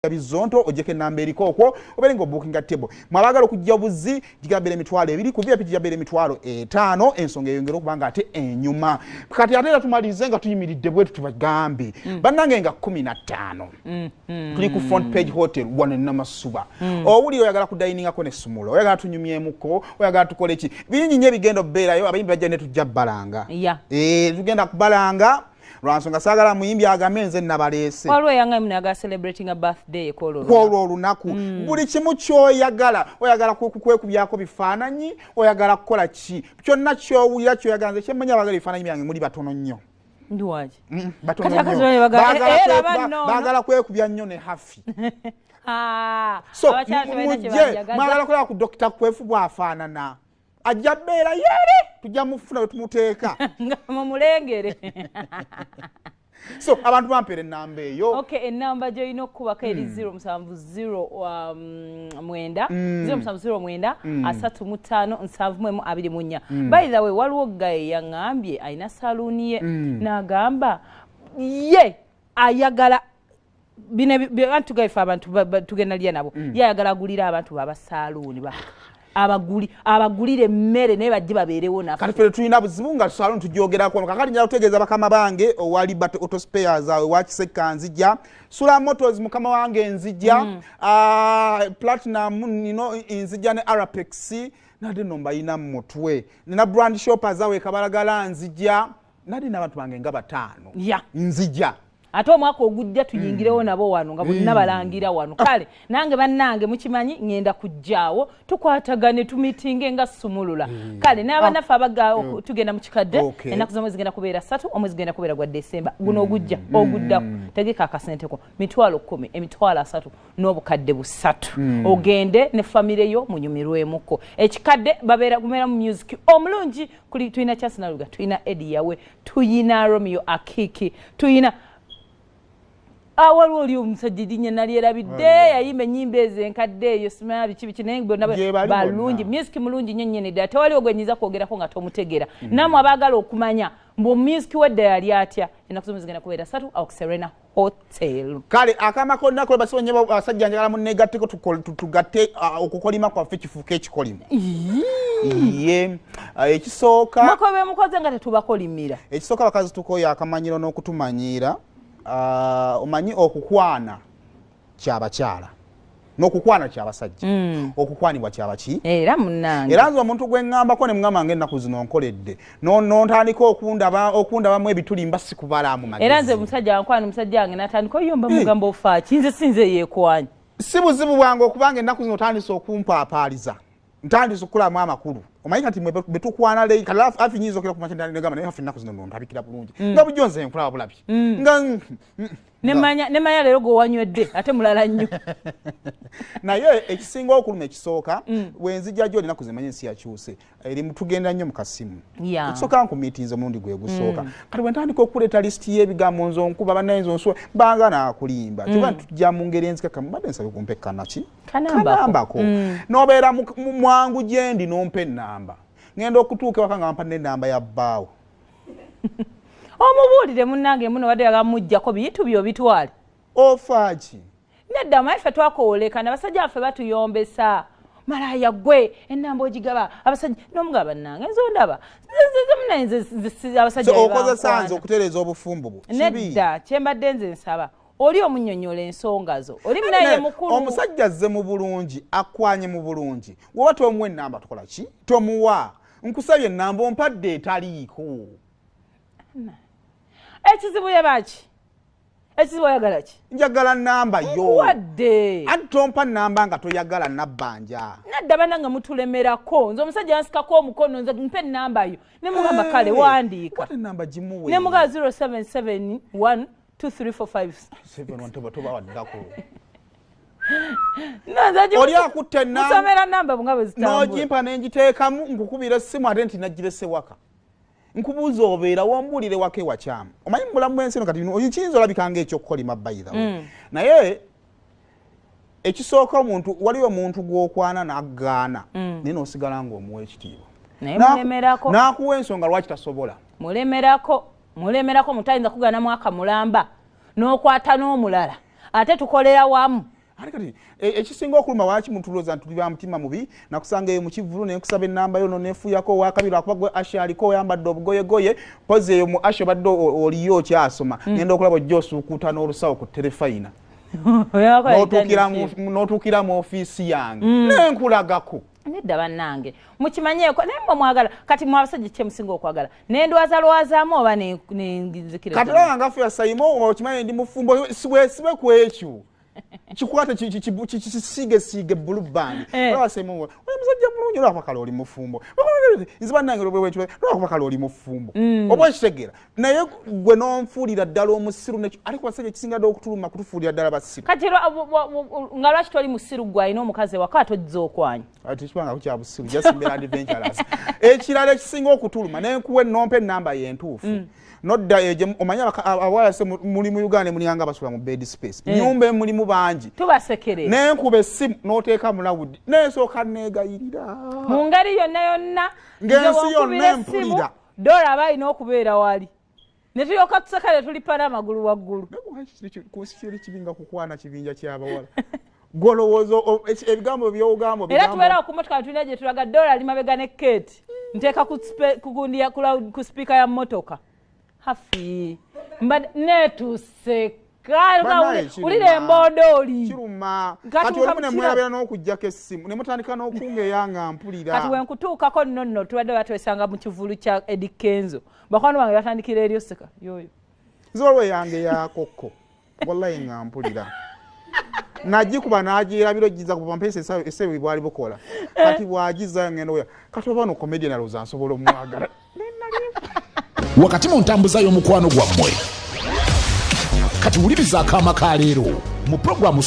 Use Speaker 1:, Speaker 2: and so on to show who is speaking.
Speaker 1: Bizonto ojjeko enamba eriko okwo obeere nga obookinga table. Mwabagala okujja obuzi gigabera 20,000, ku VIP gigabera 50,000. Ensonga eyongera okuba nga ate enyuma. Kati ate era tumalirize nga tuyimiridde bwetu, tubagambe bannange nga 15 tuli ku Front Page Hotel wano Namasuba. Owulira oyagala kudayiningako ne Sumula, oyagala tunyumyemuko, oyagala tukole ki, bingi nnyo ebigenda okubeerayo. Abayimbi bajja ne tujja balanga. Tugenda kubalanga lwansonga saagala muyimbi agambe nze nabaleese.
Speaker 2: Waliwo eyangaye munayaga celebrating a birthday kwolwo.
Speaker 1: Kwolwo olunaku buli kimu kyoyagala, oyagala kwekubyako bifaananyi, oyagala kukola ki, kyonna kyowulira kyoyagala. Nze kyemmanyi, abagala ebifaananyi byange muli batono nnyo.
Speaker 2: Ndiwaki?
Speaker 1: Batono
Speaker 2: Kati akazi
Speaker 1: nnyo.
Speaker 2: bane bagamba,
Speaker 1: Baagala
Speaker 2: "Eh, laba nno ono."
Speaker 1: Baagala kwekubya nnyo ne Hafi.
Speaker 2: Ah,
Speaker 1: so
Speaker 2: abakyala tebalina kye
Speaker 1: mujje
Speaker 2: banjagaza.
Speaker 1: Mwagala kulaba ku Dr Kwefu bw'afaanana, ajja beera yere, tujja mufuna we tumuteeka.
Speaker 2: Nga mumulengere.
Speaker 1: So abantu bampeera enamba eyo.
Speaker 2: Okay, enamba gyolina okukubako eri 070 9, 0709 35 71 24. By the way, waliwo guy yaŋŋambye alina saluuni ye, n'agamba ye ayagala bino anti tugaife abantu tugenda lya nabo. Ye ayagala agulire abantu babasaaluuni abagulire emmere, naye bajje babeerewo naffe.
Speaker 1: Kati ffe tulina buzibu nga salon tugyogerako. Kakati njala kutegeeza bakama bange owa Liberty Auto Spares awe wa Kisekka nzija, Sula Motors mukama wange nzija, Platinum nino nzija, ne Arapex nade no mbayina mu mutwe, nina Brand Shoppers awe Kabalagala nzija, nade n'abantu bange nga bataano. Nzija.
Speaker 2: Ate omwaka ogujja tuyingirewo nabo wano nga bonna balangira wano. Kale nange bannange mukimanyi ŋŋenda kujjaawo tukwatagane, tumitinge nga Sumulula. Kale n'abannaffe abaga tugenda mu kikadde. Ennaku z'omwezi genda kubeera 3, omwezi genda kubeera gwa Desemba guno ogujja oguddako. Tegeka akasenteko, 10,000, 30,000 n'obukadde 300, ogende ne famire yo munyumirwemuko. Ekikadde babeera gubeera mu music omulungi. Kuli tulina Kyasinaluga, tulina Edi Yawe, tuyina Romeo Akiki, tuyina waliwo oli omusajja erinnya nalyerabidde, yayimba ennyimba ezo enkadde eyo, simanya biki biki, naye bonna
Speaker 1: Gye bali
Speaker 2: balungi.
Speaker 1: bonna.
Speaker 2: Music mulungi nnyo nnyini ddala, tewaliwo gwe nyinza kwogerako nga tomutegeera. Nammwe abaagala okumanya mbu music wedda yali atya, ennaku z'omwezi zigenda kubeera 3 awo ku Serena Hotel.
Speaker 1: Kale akama konna kola basonye abasajja, njagala munnegatteko tugatte okukolima kwaffe kifuuke ekikolimo. Ye ekisooka
Speaker 2: Mukobe mukoze nga tetubakolimira.
Speaker 1: Ekisooka, abakazi tukoyo akamanyiro n'okutumanyiira. Omanyi okukwana kyabakyala n'okukwana kyabasajja, okukwanibwa kyabaki?
Speaker 2: Era munnange.
Speaker 1: Era nze omuntu gwe ŋŋambako ne mugamba nga ennaku zino nkoledde, nontandika okundabamu ebituli, mba sikubalaamu magezi.
Speaker 2: Era nze omusajja wankwana, omusajja wange natandika oyomba, mugamba ofaaki, nze sinze yeekwanya.
Speaker 1: Si buzibu bwange okubanga ennaku zino otandise okumpaapaaliza, ntandise okukolamu amakulu. Omanyi kati mwe betukwana lei kati afi nyinza okera kumakya negamba, naye afi ennaku zino nontabikira bulungi, nga bujjo nze nkulaba bulabi nga
Speaker 2: Nemanya leero gwewanywedde ate mulala nnyo.
Speaker 1: Naye ekisinga okuluma, ekisooka, bwenzijja gyoli ennaku zemanyi ensi yakyuse, eri tugenda nnyo mu kasimu. Ekisooka nkumiitinze omulundi gwe gusooka. Kati bwe ntandika okuleeta lisiti y'ebigambo, nze onkuba bannaye, nze onsuwa banga naakulimba. Kiba ntujja mu ngeri enzikakamu, mbadde nsabye kumpa ekkanaki.
Speaker 2: Kanambako.
Speaker 1: Kanambako n'obeera mwangu gyendi n'ompa ennamba, ngenda okutuuka ewaka nga mpa n'ennamba ya bbaawo.
Speaker 2: Omubuulire munnange muno wadde yagamugjako bintu byo bitwale.
Speaker 1: Ofaaki?
Speaker 2: Nedda, maye ffe twakowolekana, abasajja baffe batuyombesa, malaya gwe enamba ogigaba abasajja nomugaba. Bannange nze ondaba nze munaye nze abasajja
Speaker 1: so okozesa
Speaker 2: bebankwana.
Speaker 1: Nze okutereeza obufumbo bwo kibi.
Speaker 2: Nedda, kyembadde nze nsaba oli omunyonyola ensonga zo, oli munaye mukulu.
Speaker 1: Omusajja azze mu bulungi, akwanye mu bulungi, woba tomuwa enamba tukola ki? Tomuwa. Nkusabye enamba, ompadde etaliiko.
Speaker 2: Ekizibu yebaki? Ekizibu oyagala ki?
Speaker 1: Njagala namba yo.
Speaker 2: Nkuwadde.
Speaker 1: Anti tompa namba nga toyagala nabbanja.
Speaker 2: Nadda banange mutulemerako. Nze omusajja yansikako omukono, nze mpe enamba yo, nemugamba kale wandiika.
Speaker 1: Wate enamba gimuwe.
Speaker 2: Nemugamba 0771 2345.
Speaker 1: Seven one, toba tobawaddako.
Speaker 2: Oli
Speaker 1: Oli akutte enamba.
Speaker 2: Musomera namba nga bwe zitambula.
Speaker 1: N'ogimpa nengiteekamu, nkukubira essimu ate nti nagirese waka. Nkubuuza obeera wombuulire waka ewakyamu. Omanyi mu bulamu bw'ensi eno kati bino kiyinza olabika nga ekyokukolima, by the way, naye ekisooka omuntu, waliwo omuntu gw'okwana n'aggaana, naye n'osigala ng'omuwa ekitiibwa.
Speaker 2: Naye mulemerako.
Speaker 1: N'akuwa ensonga lwaki tasobola.
Speaker 2: Mulemerako, mulemerako. Mutayinza kugaana mwaka mulamba n'okwata n'omulala. Ate tukolera wamu.
Speaker 1: Ate kati ekisinga okuluma, waki mutulooza nti tuli ba mutima mubi? Nakusanga eyo mu kivvulu, nenkusaba enamba yo, nonefuuyako owakabiri lwakuba gwe Asha aliko oyambadde obugoyegoye. Pozi eyo mu Asha obadde oliyo okyasoma. Ngenda okulaba ojja osuukuuta n'olusawo ku terefayina, n'otuukira mu ofiisi yange, nenkulagako.
Speaker 2: Nedda bannange, mukimanyeeko naye mwe mwagala. Kati mwe abasajja kyemusinga okwagala, nendwaza lwazaamu oba nenzikiriza?
Speaker 1: Kati olaba nga ffe Sayimo, okimanyi ndi mufumbo, weesibe ku ekyo, kikwate, kisiigesiige Blue Band. Olaba Sayimo, oli musajja mulungi, olwakuba kale oli mufumbo. Nze bannange, lwakuba kale oli mufumbo, oba okitegeera, naye gwe n'onfuulira ddala omusiru. Ate ku basajja ekisinga ddala okutuluma, kutufuulira ddala basiru.
Speaker 2: Kati nga lwaki toli musiru? Gwe alina omukazi ewaka, ate ojja okwanya.
Speaker 1: Ati kibanga kukya busiru, just mbeera adventurous. Ekirala ekisinga okutuluma, nenkuwa ennompa enamba yentuufu, nodda ejo. Omanyi abawala se muli mu Uganda mulyanga basula mu bed space, nyumba emulimu bangi.
Speaker 2: Tubasekerera.
Speaker 1: Nenkuba essimu n'oteeka mu loud, nensooka neegayirira.
Speaker 2: Mu ngeri yonna yonna.
Speaker 1: Ng'ensi
Speaker 2: Nze bw'onkubira
Speaker 1: yonna
Speaker 2: essimu,
Speaker 1: empulira.
Speaker 2: Dola aba alina okubeera wali, ne tulyoka tuseka, ne tulipa n'amagulu waggulu.
Speaker 1: Kunsi kiri kibi nga kukwana kibinja ky'abawala. Golowooza ebigambo by'ogamba.
Speaker 2: Era tubeerawo ku motoka, tulina gye tulaga. Dola ali mabega ne keeti, nteeka ku ku gundi ku sipiika ya mmotoka. Hafi mbadde neetuseka.
Speaker 1: Bannaye, kiruma.
Speaker 2: Wulira emboodooli.
Speaker 1: Kiruma.
Speaker 2: Kati
Speaker 1: Kati olumu
Speaker 2: kiraba.
Speaker 1: Nemwerabira n'okuggyako essimu, ne mutandika n'okungeya nga mpulira.
Speaker 2: Kati wenkutuukako nno nno tubadde batwesanga mu kivulu kya Eddy Kenzo, bakwano bange batandikira eri oseka yoyo.
Speaker 1: Nze waliwo yange yakokko, wallahi nga mpulira nagikuba nagyerabira ogiza kuba mpesa esebe bwali bukola. Kati bwagizayo ngenda oya, kati oba no comedian alowooza nsobola omwagala.
Speaker 3: Wakati mu ntambuza y'omukwano gwammwe, kati wuliriza akaama ka leero mu puroguramu.